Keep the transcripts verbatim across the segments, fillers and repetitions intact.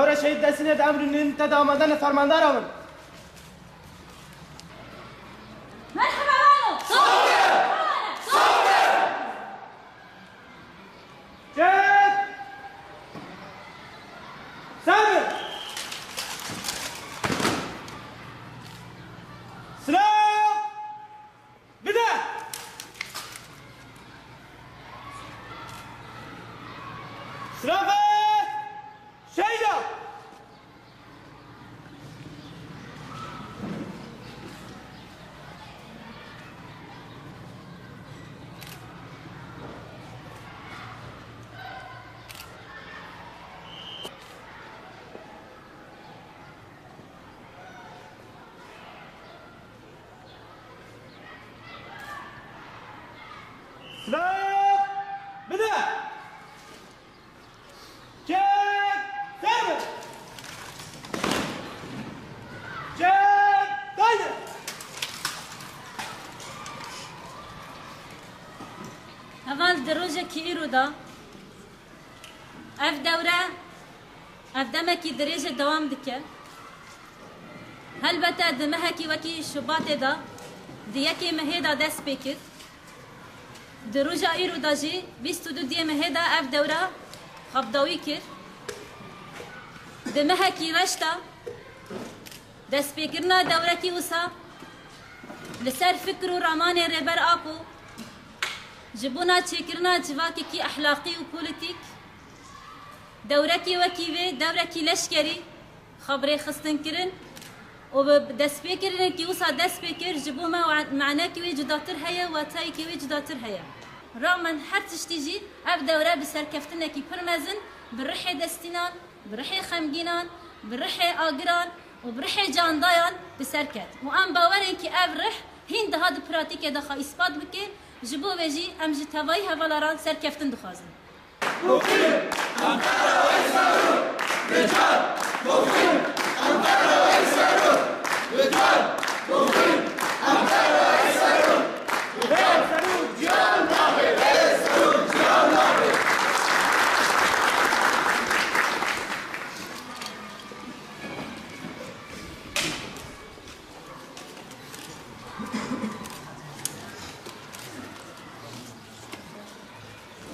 Ora şehîd Desînê de emrû nîn te de amade ne fermandara min. Merhaba vano. Sağ ol. Sağ ol. Çek. Sabir. Silah. Bide! Silahı! Şeyda! Silah! Bide! Çek! Serbe! Çek! Dayı! Heval di rojekî îro de ev dewre, ev demekî dirêj e dewam dike. Helbete di mehekî wekî Şubatê de, di yekê mehê de dest pê kir. Di roja îro de jî bîst û du diyê mehê de ev dewre xapdawî kir. Di mehekî reş de destpêkirina dewrekî wisa li ser fikr û ramanê Rêber Apo ji bona çêkirina civakekî ehlaqî û polîtîk, dewrekî wekî vê, dewrekî leşkerî, xwe bi rêxistin kirin û bi destpêkirinekî wisa dest pê kir, ji bo me manekî wê cudatir heye, watayekî wê cudatir heye. Rağmen her tiştî jî ev dewre bi serkeftinekî pir mezin, bi rihê destînan, bi rihê xemgînan, bi rihê agiran û bi rihê candayan bi ser ket. Û em bawer in kî ev rih hîn daha di pratîkê de xwe îspat bike, ji bo vê jî em ji tevayî hevala re serkeftin dixwazin.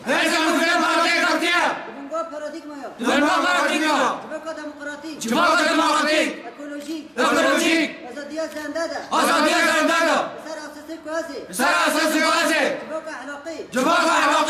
Hêza min vê paradîgmaya. Di bin va paradîgmaya. Di bin va paradîgmaya. Civaka demokratîk. Civaka demokratîk. Ekolojîk. Ekolojîk. Azadiya zende de. Azadiya zende de. Li ser esasê ku ez ê. Li ser esasê ku ez ê. Civaka ehlaqî. Civaka ehlaqî.